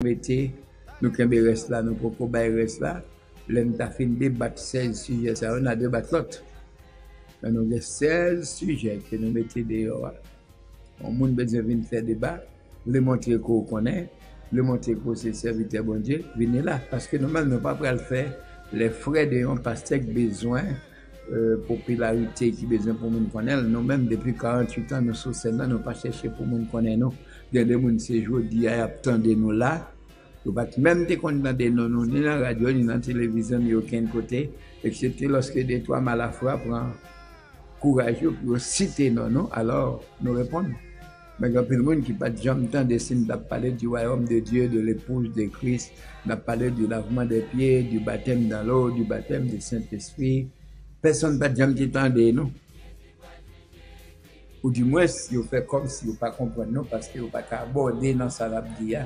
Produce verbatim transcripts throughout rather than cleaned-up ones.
mete, nou kenbe rès la, nou poko bay rès la. Lè n ta fin debat sèz sijè sa yo, n a debat lòt. Men nou gen sèz sijè ke nou mete deyò a. Yon moun bezwen vin fè deba, vle montre ke w konnen, vle montre ke w se sèvitè Bondye, vini la. Paske nou menm, nou pa pral fè les frais de yon pastè ki bezwen, euh, popilarite, ki bezwen pou moun konnen l. Nou menm, depi karanntuit an, nou sou sèn nan, nou pa chèche pou moun konnen nou. Gen de moun, se jodi a y ap tande nou la. Yo pa t menm te konn tande non nou, ni nan radyo, ni nan televizyon, ni okenn kote, eksepte lòske de twa malafra pran kouraj yo pou yo site non nou, alò, nou reponn. Men gen anpil moun ki pa t janm tande si n t ap pale du royaume de Dieu, de l'épouse de Christ, n ap pale du lavement des pieds, du baptême dans l'eau, du baptême du Saint-Esprit. Pèsonn pa t janm te tande nou. Ou dimwens, yo fè kòmsi yo pa konprann nou paske yo pa ka abòde nan sa n ap di a.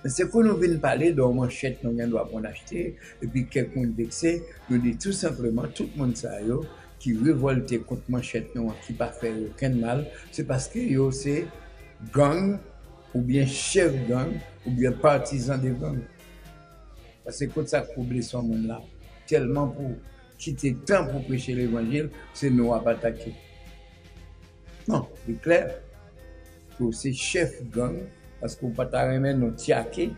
Men se kou nou vin pale de yon manchèt nou gen dwa pou n achte, epi kèk moun vekse, nou di tou senpleman, tout moun sa yo ki revòlte kont manchèt nou an, ki pa fè yo okenn mal, se paske yo se gang, oubyen chèf gang, oubyen patizan de gang. Paske kot sa k pou blese yon moun la, tèlman pou kite tan pou preche levanjil, se nou w ap atake. Non, li klè. Ke w se chèf gang, paske w pa ta renmen nou tyake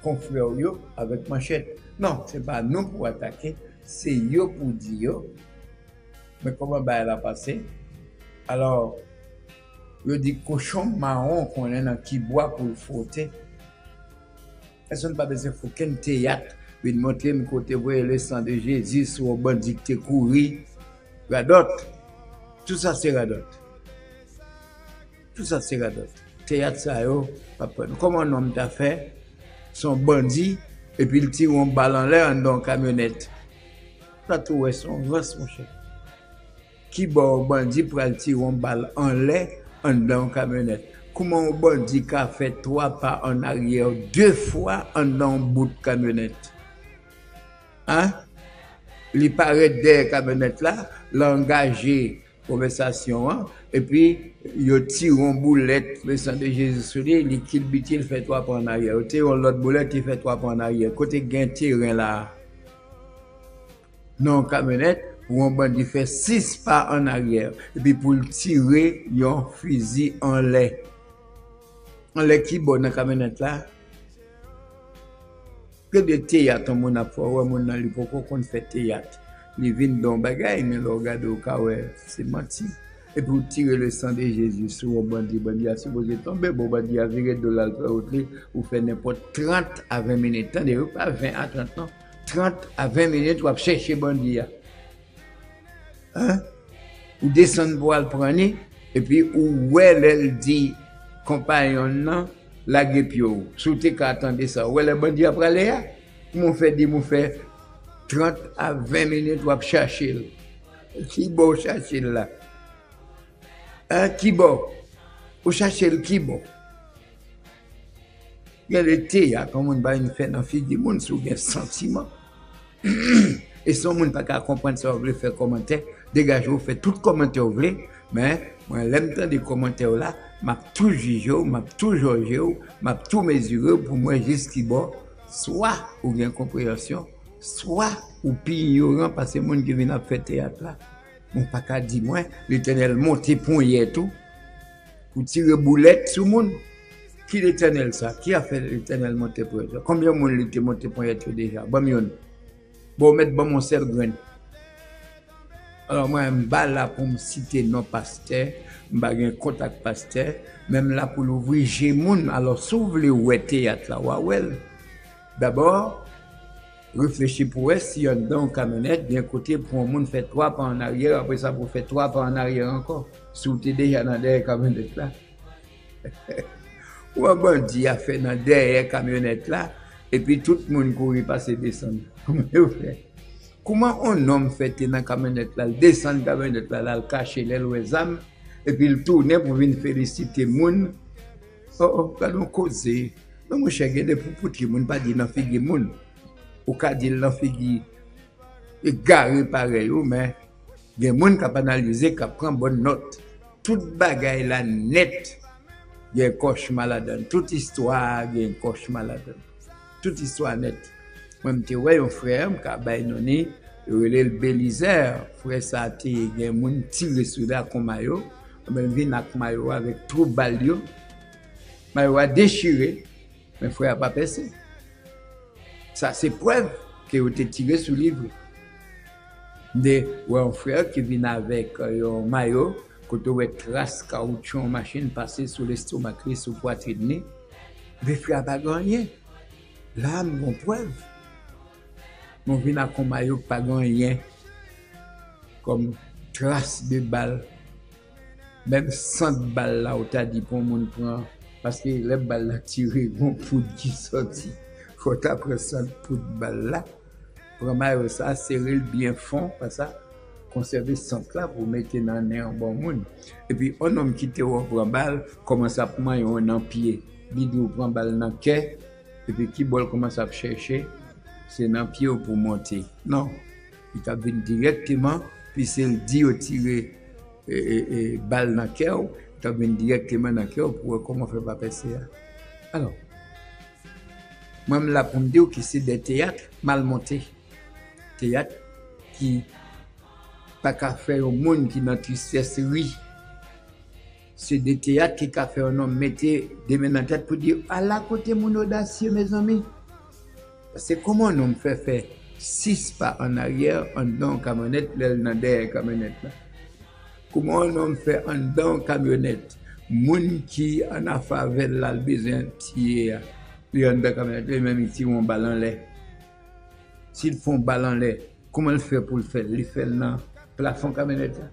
konfrè w yo avèk manchèt. Non, se pa nou pou atake, se yo pou di yo. Men kòman bagay la pase? Alò, yo di kochon mawon konnen nan ki bwa pou l fwote. Pèsonn pa bezwen fè okenn teyat vin montre m kote voye le sang de Jésus sou yon bandi ki te kouri. Radòt. Tout sa se radòt. Tout sa se radòt. Teyat sa yo, pa pran. Kòman nonm ta fè? Se yon bandi, epi l tire yon bal anlè anndan yon kamyonèt. Sa tou wè se yon rans, monchè. Kibò yon bandi pral tire yon bal anlè anndan yon kamyonèt? Kouman yon bandi ka fè twa pa annaryè de fwa anndan yon bout kamyonèt? Hein? Li parèt dèyè kamyonèt la, l angaje konvèsasyon an, epi yo tire yon boulèt, le sang de Jésus sou li, li kilbite, l fè twa pa annaryè. Yo tire yon lòt boulèt, li fè twa pa annaryè. Kote gen teren la a? Nan yon kamyonèt, pou yon bandi fè sis pa annaryè, epi pou l tire yon fizi anlè. Anlè kibò nan kamyonèt la? Gen de teyat yon moun ap fè, w wè moun nan li poko konn fè teyat. Li vin di yon bagay, men lè w gade w ka wè se manti. Epi w tire le sang de Jésus sou yon bandi, bandi a sipoze tonbe, bon bandi a vire do l al fè wout li, ou fè nenpòt trant a ven minit. Tande wi, pa ven a trant non. Trant a ven minit w ap chèche bandi a. Hein? Ou desann pou al pran li, epi ou wè lè l di konpayon l nan lage pye w. Si w te ka tande sa, ou wè lè bandi a prale a? Kouman w fè di m ou fè trant a ven minit w ap chache l? Kibò w chache l la? Hein, kibò? Ou chache l kibò? Gen de teyat yon moun pa vin fè nan figi moun si w gen santiman. E si yon moun pa ka konprann sa w vle fè kòmantè, degaje w fè tout kòmantè w vle, men mwen lè m tande kòmantè w la, m ap tou jije w, m ap tou jòje w, m ap tou mezire w pou m wè jis kibò, swa ou gen konpreyansyon, swa ou pi inyoran pase moun ki vin ap fè teyat la. Ou pa ka di mwen, Letènèl monte ponyèt ou pou tire boulèt sou moun. Ki Letènèl sa? Ki afè Letènèl monte ponyèt yo? Konbyen moun li te monte ponyèt yo deja? Ban m youn. Bon, ou mèt ban m yon sèl grenn. Alò, mwen, m pa la pou m site non pastè, m pa gen kont ak pastè, men m la pou louvri je moun. Alò, si w vle wè teyat la, w a wè l. Dabò, reflechi pou wè si anndan yon kamyonèt gen kote pou yon moun fè twa pa annaryè, apre sa pou fè twa pa annaryè ankò, si w te deja nan dèyè kamyonèt la. Ou wè bandi a fè nan dèyè kamyonèt la, epi tout moun kouri pase desann. Kouman yo fè? Kouman yon nonm fè te nan kamyonèt la, l desann kamyonèt la, l al kache lè l wè zam, epi l tounen pou vin felisite moun? Oh, oh, gade yon koze. Men monchè, gen de poupouti moun pa di nan figi moun. Ou ka di l nan figi egare parèy ou, men gen moun k ap analize, k ap pran bòn nòt. Tout bagay la nèt. Gen kòchma ladan l. Tout istwa a gen kòchma ladan l. Tout istwa nèt. Mwen, m te wè yon frè, m ka bay non li, yo rele l Belizè. Frè sa a te gen moun tire sou li ak yon mayo. Anben, l vin ak mayo a avèk twou bal yo. Mayo a dechire, men frè a pa pèse. Sa se prèv ke yo te tire sou li vre. M te wè yon frè ki vin avèk, euh, yon mayo, kote w wè tras kawoutchou yon machin pase sou lestomak li, sou pwatrin li. Men frè a pa gen anyen. La, m gon prèv. Mwen vin ak yon mayo k pa gen anyen kòm tras de bal. Menm sant bal la, ou ta di pou yon moun pran, paske lè bal la tire, gon poud ki sòti. Fò w ta pran sant poud bal la, pran mayo sa, sere l byen fon, konsa, konsève sant la pou w mete nan nen yon bon moun. Epi, yon nonm ki te wè w pran bal, kòmanse ap manyen w nan pye. Li di w pran bal nan kè, epi ki bò l kòmanse ap chèche, se nan pye w pou w monte. Non. Li t ap vin dirèkteman, piske l di yo tire, e, e, e, bal nan kè w, li t ap vin dirèkteman nan kè w pou wè kòman w fè pa pèse a. Alò, mwen, m la pou m di w ke se de teyat mal monte. Teyat ki pa ka fè yon moun ki nan tristès ri. Se de teyat ki ka fè yon nonm mete de men nan tèt pou di, "Ala kote moun odasye, mezanmi!" Paske kòman yon nonm fè fè sis pa annaryè anndan yon kamyonèt lè l nan dèyè kamyonèt la? Kòman yon nonm fè anndan yon kamyonèt, moun ki ann afè avè l la, l bezwen tiye a, li anndan kamyonèt la, li menm li tire yon bal anlè? Si l fè yon bal anlè, kòman l fè pou l fè l? Li fè l nan plafon kamyonèt la?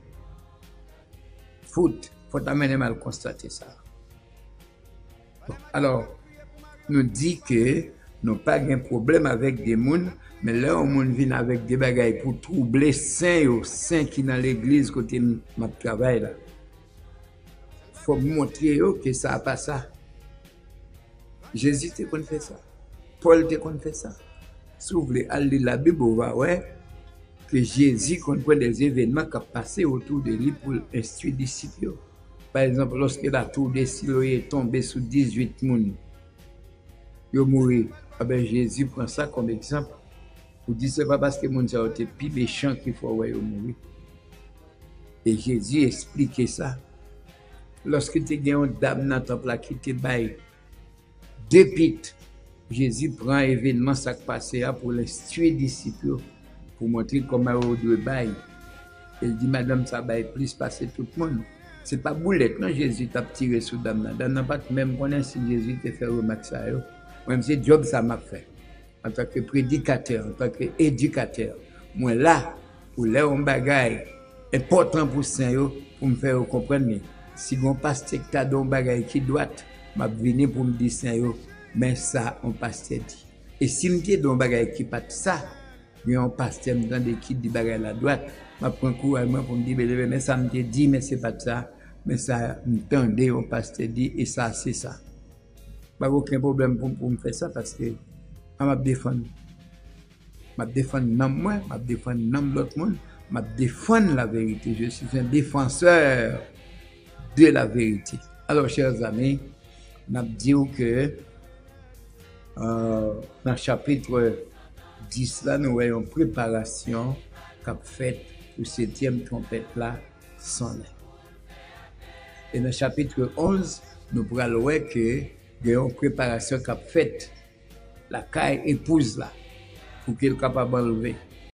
Fout, fò w ta mennen m al konstate sa. Bon, alò, nou di ke nou pa gen pwoblèm avèk de moun, men lè yon moun vin avèk de bagay pou twouble sen yo, sen ki nan legliz kote m, m ap travay la, fò m montre yo ke sa pa sa. Jezi te konn fè sa. Pòl te konn fè sa. Si w vle al li Labib, ou va wè ke Jezi konn pran de evènman k ap pase otou de li pou l enstwi disip yo. Pa egzanp, lòske Latour de Siloé tonbe sou dizuit moun, yo mouri, anben, Jezi pran sa kòm egzanp pou di se pa paske moun sa yo te pi mechan ki fè w wè yo mouri. E Jezi esplike sa. Lòske te gen yon dam nan tanp la ki te bay de pit, Jezi pran evènman sa k pase a pou l enstwi disip yo, pou montre kòman yo dwe bay. E l di madanm sa bay plis pase tout moun. Se pa boulèt non Jezi t ap tire sou dam nan. Dam nan pa t menm konnen si Jezi te fè remak sa yo. Mwen, se djòb sa m ap fè. Antanke predikatè, antanke edikatè, mwen la pou lè yon bagay enpòtan pou sen yo, pou m fè yo konprann li. Si gon pastè ki ta di yon bagay ki dwat, m ap vini pou m di sen yo, men sa yon pastè di. E si m te di yon bagay ki pa t sa, gen yon pastè m tande ki di bagay la dwat, m ap pran kouraj mwen pou m di, byeneme, men sa m te di, men se pa t sa, men sa m tande yon pastè di, e sa se sa. Pa gen okenn pwoblèm pou, pou m fè sa, paske a m ap defann. M ap defann nanm mwen, m ap defann nanm lòt moun, m ap defann la vérité. Je suis un défenseur de la vérité. Alors, chers amis, n ap di w ke, euh, nan chapit dis la, nou wè yon preparasyon k ap fèt pou setyèm twonpèt la sonnen. E nan chapit onz, nou pral wè ke gen yon preparasyon k ap fèt lakay epouz la pou ke l kapab anlve.